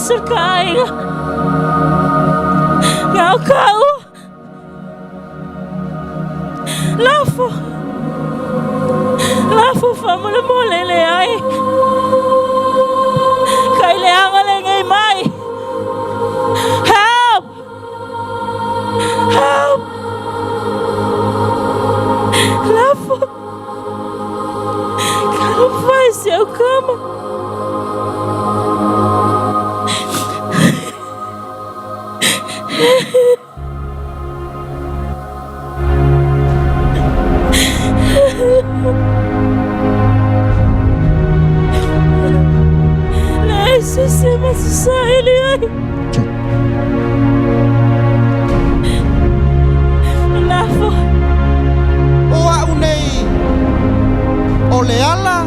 se ka aiga. Ngau kau. Lafo. Lafo faamolemole leai. Kai leaga lenei mai. Help! Help! Lafo. Talofa e si au kama. Leai se se ma se saili ai. Lafo. O a'u nei o le ala,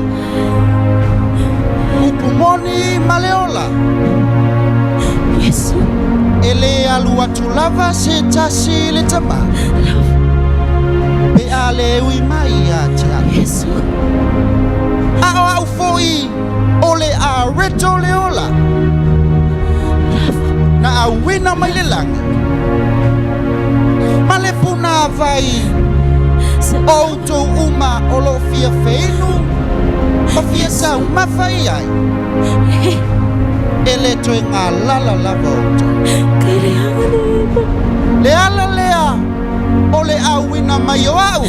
upu moni ma le ola. Iesu. E lē alu atu lava se tasi i le Tamā, pe a le ui mai ia te a'u. Iesu. A o a'u fo'i o le areto o le ola, na auina mai le lagi, ma le punāvai o outou uma o lo o fia feinu ma fia taumafa i ai, e le toe galala lava outou. Le ala lea o le auina mai o a'u,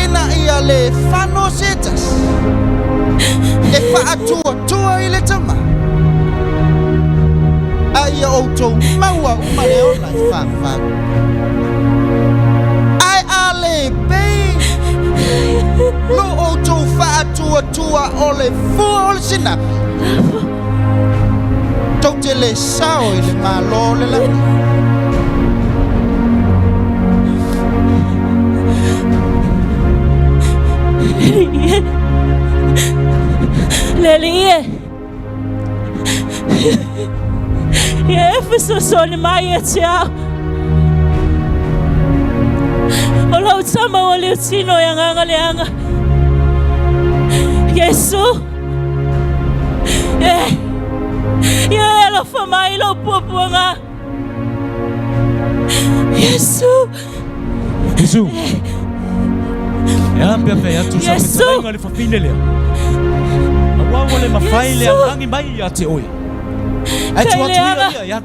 ina ia le fano se tasi e faatuatua i le Tama, a ia outou maua uma le ola e fafau. Ae a le pei lo outou faatuatua o le fua o le sinapi, tou te le sao i le Malo o le lagi. Le Alii e, Ia e fesoasoani mai ia te au. O lau tama ua liutino e agaga leaga. Iesu, e, ia e alofa mai i lou puapuaga. Iesu. Iesu. E a pea fai atu sa Iesu. fetalaiga le fafine lea. Aua ua le mafai le Iesu. alagi mai ia te oe. Ae Kai tuu atu ia leaga. ia ia.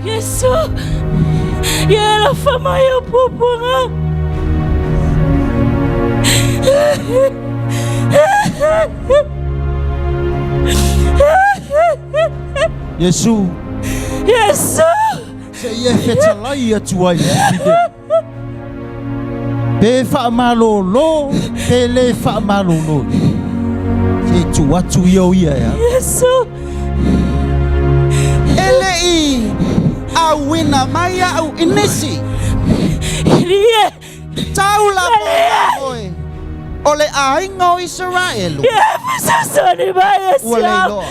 Iesu. Ia e alofa mai i lou puapuaga. Iesu. Iesu. Se i e fetalai atu ai i le fafine. Pe faamalolo, pe le faamalolo. Se tuu atu ia o ia e alu. Iesu. E le i auina mai a'u i nisi. Ilie. Tau lava oe o le aiga o Isaraelu. Ia e fesoasoani mai e Ua si le au. iloa.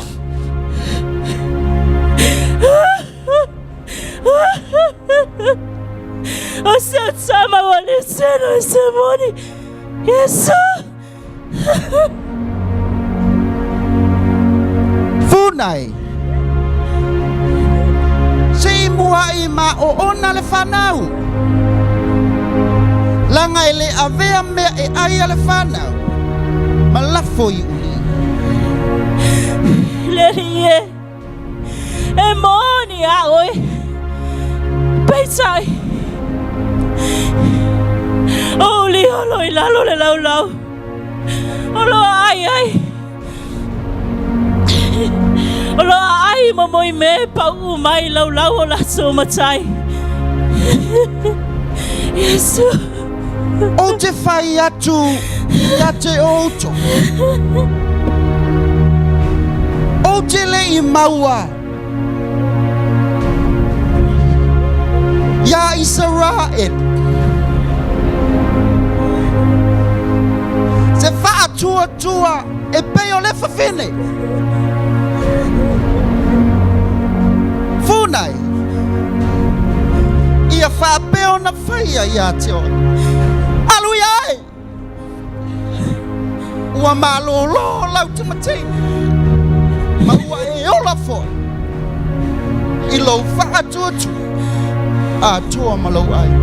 O se tama ua le tino i se moni. Iesu. Funai. Se i muaʻi ma oona le fanau. Laga e le avea mea e ai a le fanau, ma lafo i uli. Le Alii e, e moni a oe, peitai, o uli olo i lalo le laulau, o lo aai ai. O lo aai ma moi me pauʻu mai laulau o latou matai. Iesu. Ou te fai atu ia te outou, ou te le i maua iā Isaraelu se faatuatua e pei o le fafine. Funai, ia faapea ona faia ia te oe. Alu ia ai! Ua malōlō lau tamateine, ma ua e ola foi i lou faatuatua atoa ma lou aiga.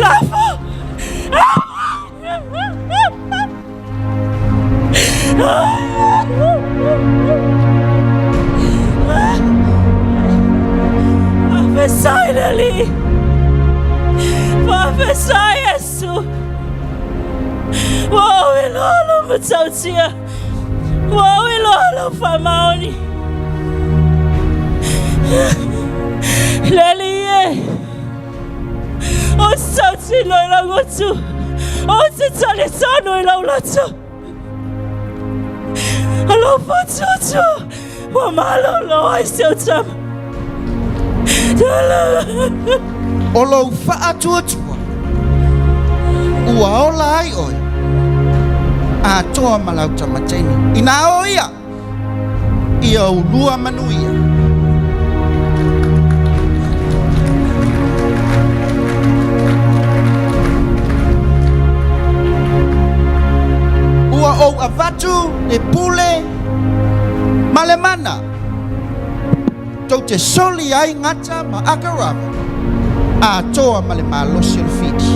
Lafo! Faafesai le Alii! Faafesai Iesu! Ua ou iloa lou matautia! Ua ou iloa lou faamaoni! Le Alii e! Ou te tautino i lau gutu! Ou te talitonu i lau loto! O lou fatuatua ua malolo ai si ou tama. O lou faatuatua ua ola ai oe atoa ma lau tama teine. Inā o ia, ia ulua manuia. Ua ou avatu le pule ma le mana tou te soli ai gata ma akarava atoa ma le malosi o le fili.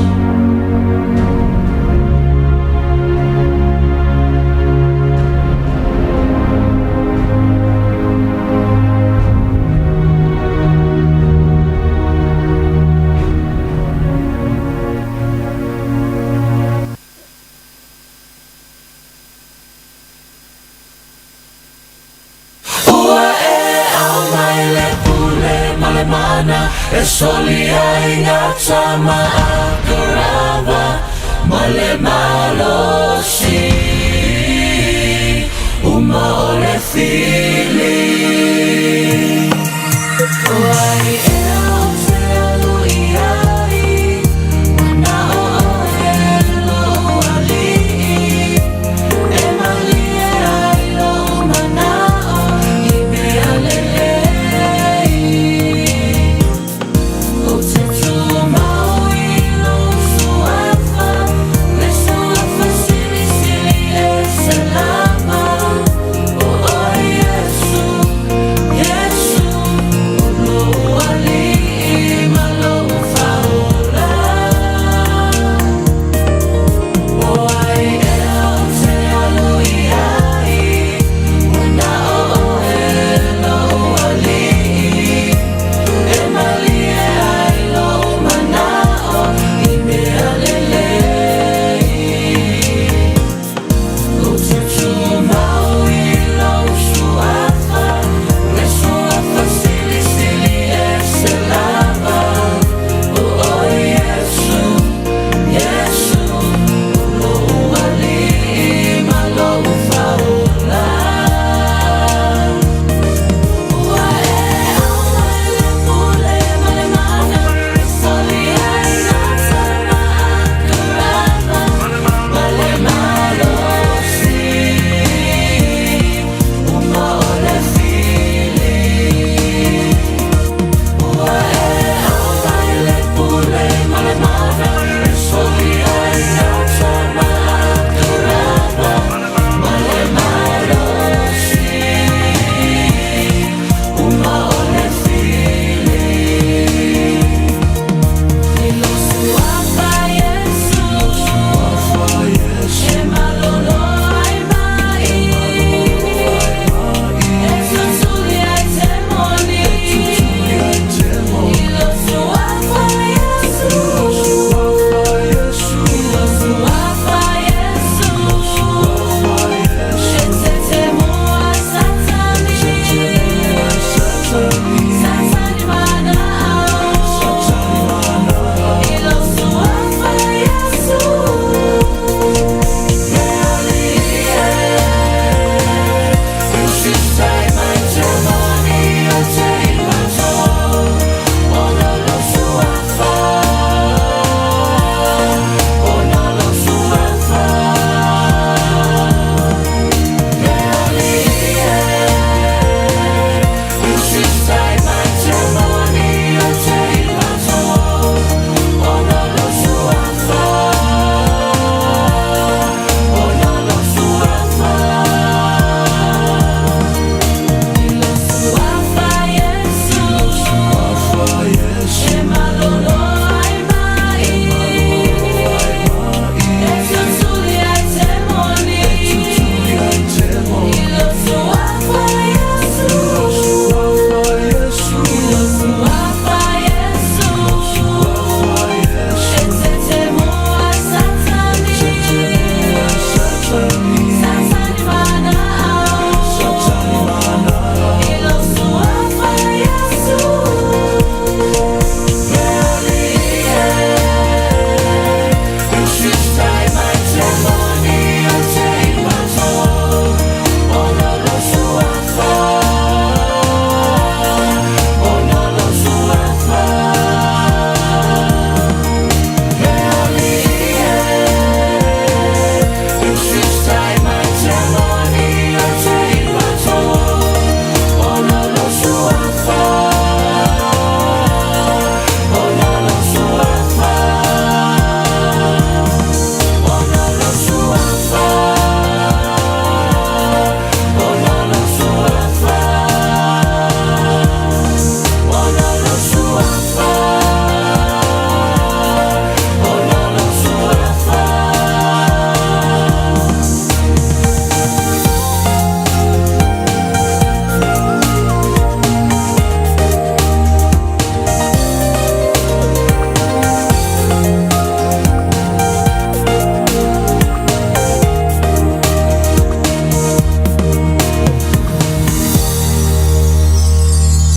Ua e aumai le pule ma le mana e soli ai gata ma akorava ma le malosi uma o le fili.